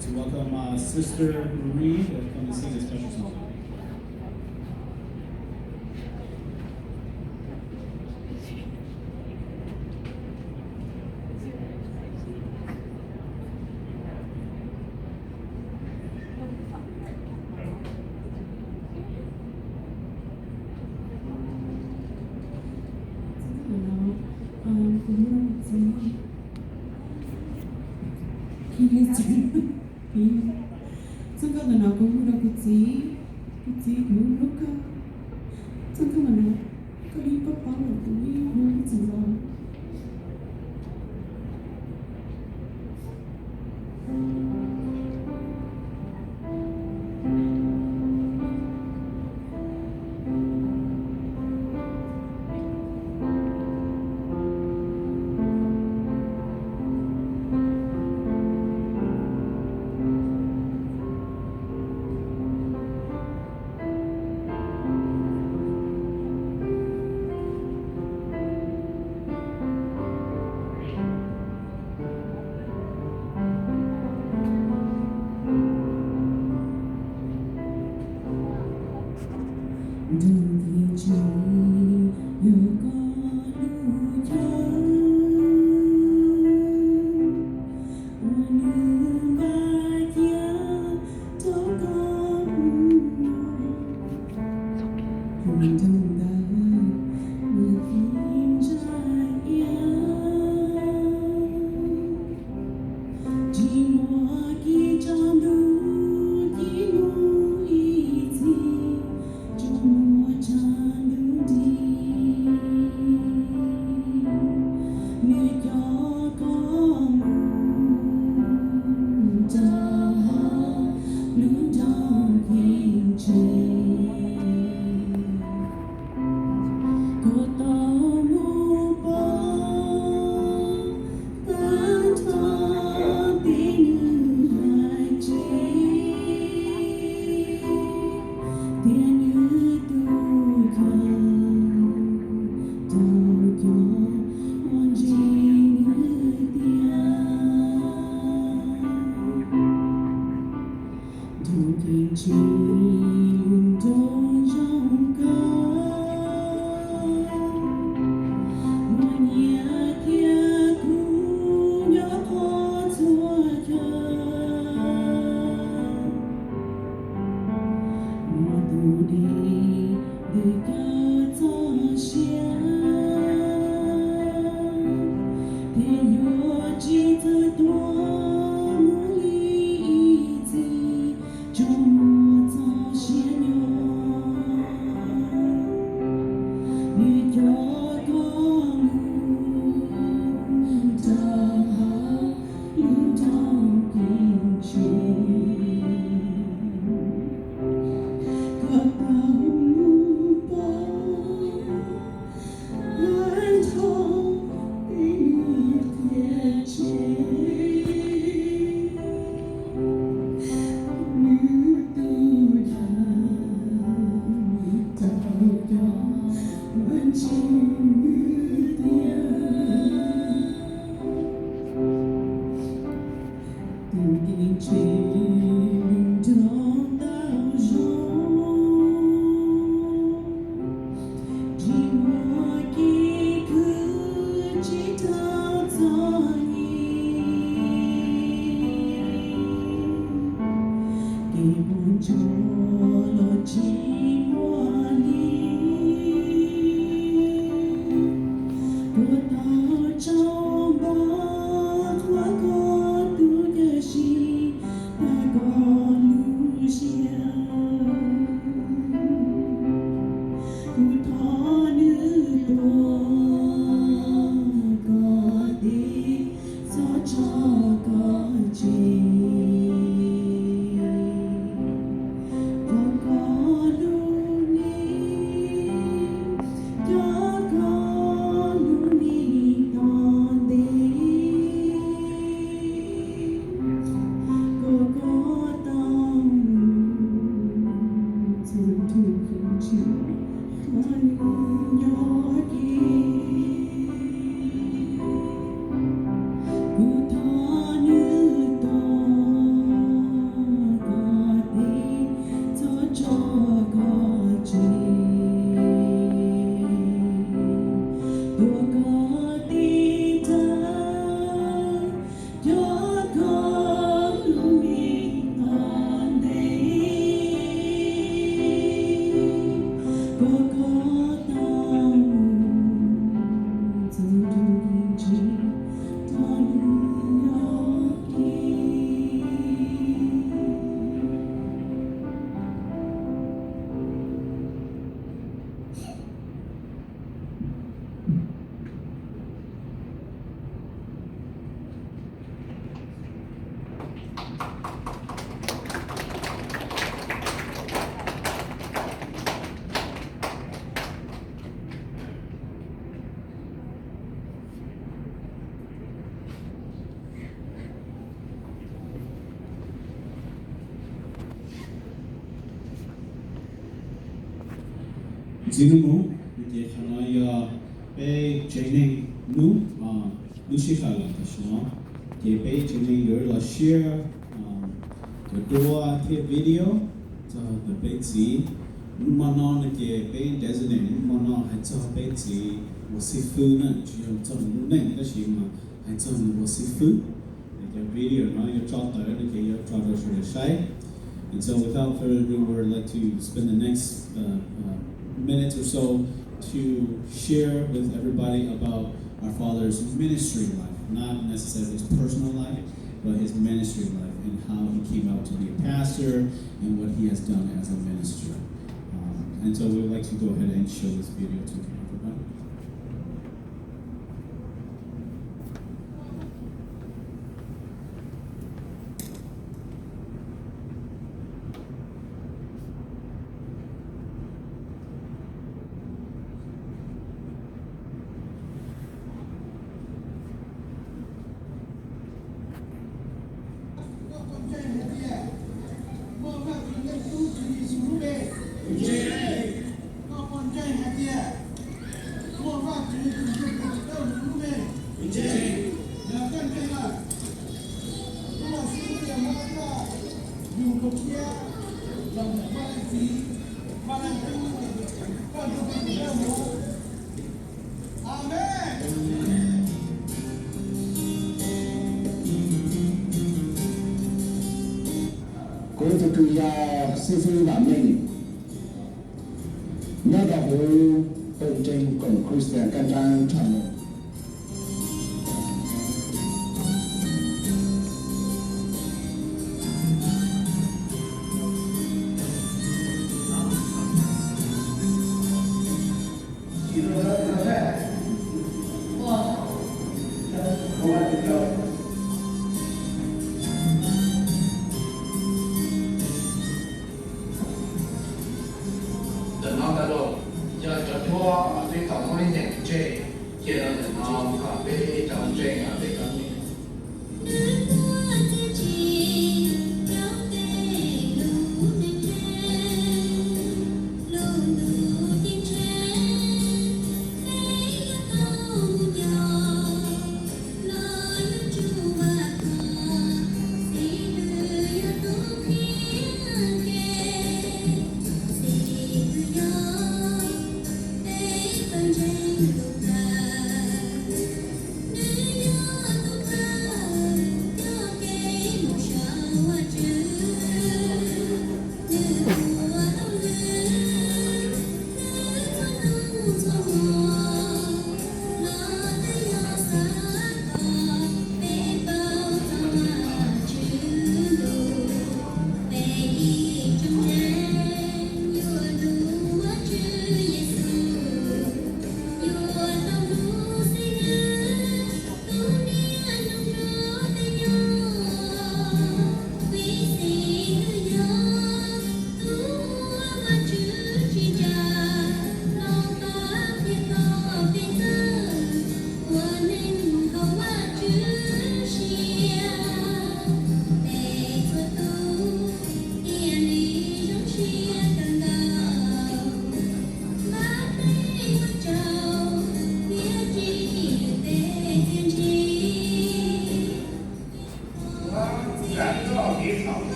To welcome uh, Sister Marie to come and sing a special song. Txoj nkauj ntawm no kuv hu rau kuv txiv, kuv txiv kuv hlub kawg. Txoj nkauj ntawm no koj yeej paub paub lawm, kuv yeej hu ib txwm los. Nrog kev ntseeg yog koj lub chaw uas nws npaj cia rau koj mus. Hluas nraug ntawd nws txiv ntsa iab, tsis muaj kev tsaus ntuj, tsis muaj ib txhis tsaus muag tshav ntuj nrig. Nws coj koj mus rau hauv lub nroog kev ntseeg. Koj tau mus pom tag nrho tej nws hais tseg, thiab nws tus kheej rau cov uas ntseeg nws tiag. Nrog kev ntseeg lub nroog zoo kawg, muaj nyiaj thiab kub nyob qhov txhua chaw. Muaj tus dej ntws kaw txoj sia, thiab yuav tsis txawj tuag mus li ib txhis tsaus muag txoj sia nyob. Nws coj koj mus rau hauv lub nroog kev ntseeg. Koj tau mus pom tag nrho tej nws qhia tseg, nws tus kheej rau cov uas ntseeg nws tiag. Tus kev ntseeg lub nroog tau zoo, tsis muaj kev khwv tsis raug txom nyem, kev puas ntsoog los tsis muaj li. Koj tau tsaug npog qhuas koj tus cawm seej tag koj lub siab. Kuv thov nws tuav koj tes, txhob tso koj tseg. Thov koj lub neej Txiv hnub no ces qhov no yog peb tsev neeg hnub, lub sij hawm los tam sim no ces peb tsev neeg yuav los share cov duab thiab video txog ntawm peb txiv. Hnub hmo no no ces peb designate hnub hmo no hais txog peb txiv uas xib fwb na, tsis yog txog nws lub neej tab sis mas hais txog nws ua xib fwb. Cov video no yuav tso tawm no ces yuav tso rau sawv daws saib. And so without further ado, we would like to spend the next uh, uh, minutes or so to share with everybody about our father's ministry life, not necessarily his personal life, but his ministry life and how he came out to be a pastor and what he has done as a minister. Um, and so we would like to go ahead and show this video to everybody. Koj puas ntseeg hais tias muaj Vajtswv Leej Tub Tswv Yexus lub npe? Koj puas ntseeg hais tias muaj Vajtswv tus Yexus Khetos lub npe? Yog koj ntseeg lawm, kuv los xib hwb yuav muab koj yug mus thiab los ntawm Vaj Leej Txiv, Vaj Leej Tub, koj tus Vajtswv mus. Amees. Kuv tus kwv yog xib fwb Vam Meej, nyob rau hauv Koom Tseem Koom Christian Kab Nraab Tshaj Meej. Ntawm no tas los, yog cov duab peb tau muab ib ntees tseg, cia rau ntawm no kom peb tau ntseeg peb tau nyeem.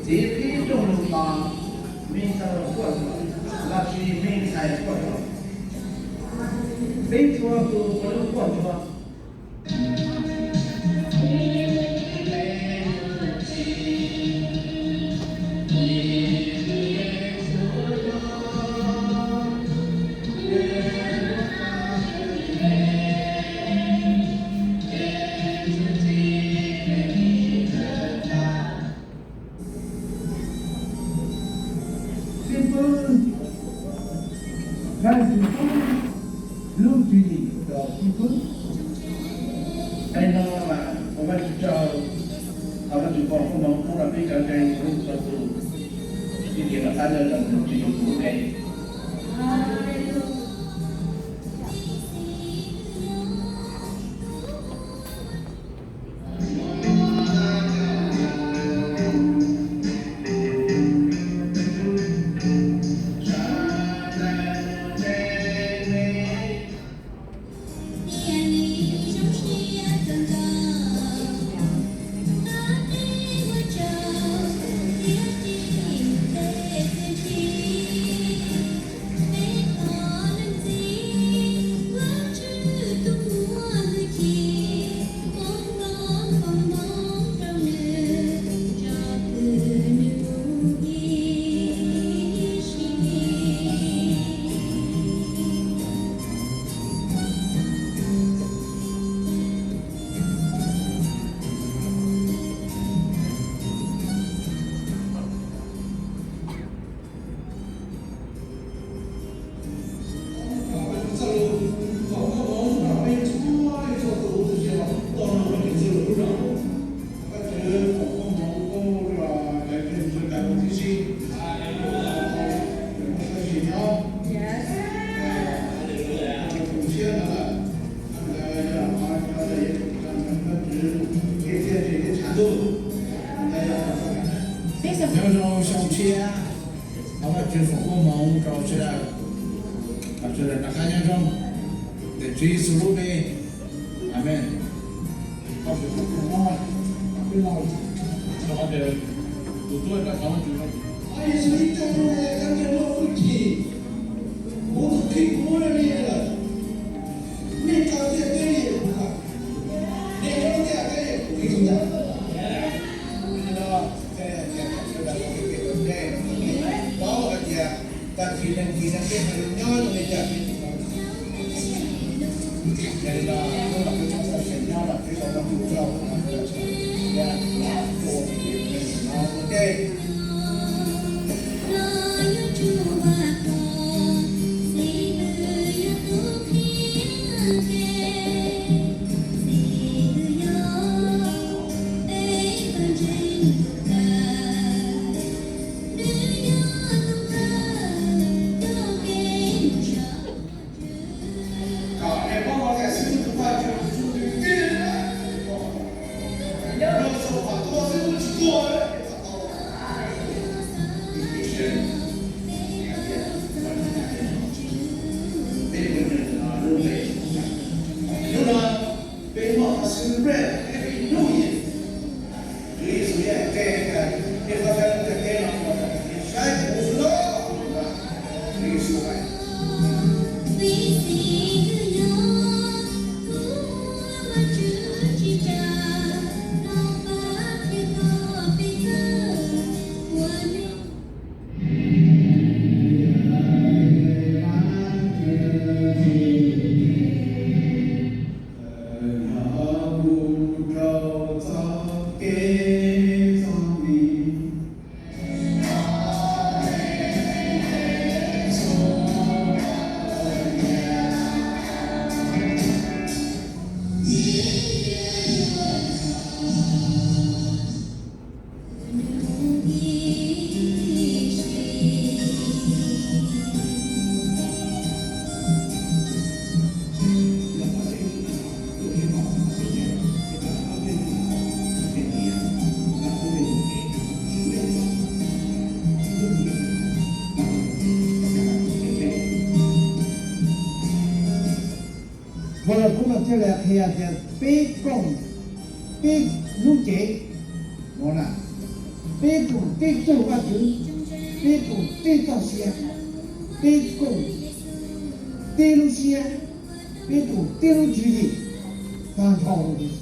Txiv qhib rooj lug tos, me ntxhais quaj tsuag, lossis me ntxhais quaj tsuag, peb txhua tus puav leej quaj tsuag. Xib fwb, Vajtswv pub lub tswv yim rau xib fwb. Es no mas ua Vajtswv tsaug, thov Vajtswv foom koob hmoov pub rau peb cov ntseeg txhua tus, txhua tus, txhua tus, txhua tus, txhua tus, txhua tus, txhua tus. Nyob zoo xyoo tshiab, thov Vajtswv foom koob hmoov rau sawv daws, kom sawv daws rov qab nyob zoo. Ntawm Tswv Yexus lub npe, Amees. Yexus ib tsoom hluas, yog cov neeg muaj hwj chim, kuv tus kheej kuv muab rau nej lawm, nej tso ntiaj teb li kuv, nej tso ntiaj teb li kuv li ntag. Paub hais tias tag kis neeg kis neeg peb mas yuav nyob zoo li cas peb tsis paub. Yog li no hnub no peb txoj sia nyob no peb tau noj qab nyob no, ua tus neeg no ua ntej. Kom nej paub hais tias xib hwb tus Vajtswv tus txuj twg tib neeg na, nyob rau saum qhov tuag xib hwb tsis tuag na. Peb ua neeg no lub npe, hnub no peb muaj qhov xwm bread every New Year. Tswv Yexus yeej hais tias, nej qhov xav ntiaj teb no ua rau nej saib kuv xwb lauj. Tswv Yexus hais. Ua los kuv mam thiaj li qhia tias peb koom, peb lub cev no na, peb koom tej tug Vajtswv, peb koom tej txoj sia, peb koom tej lub siab, peb koom tej lub tswv yim tag nrho rau Yexus.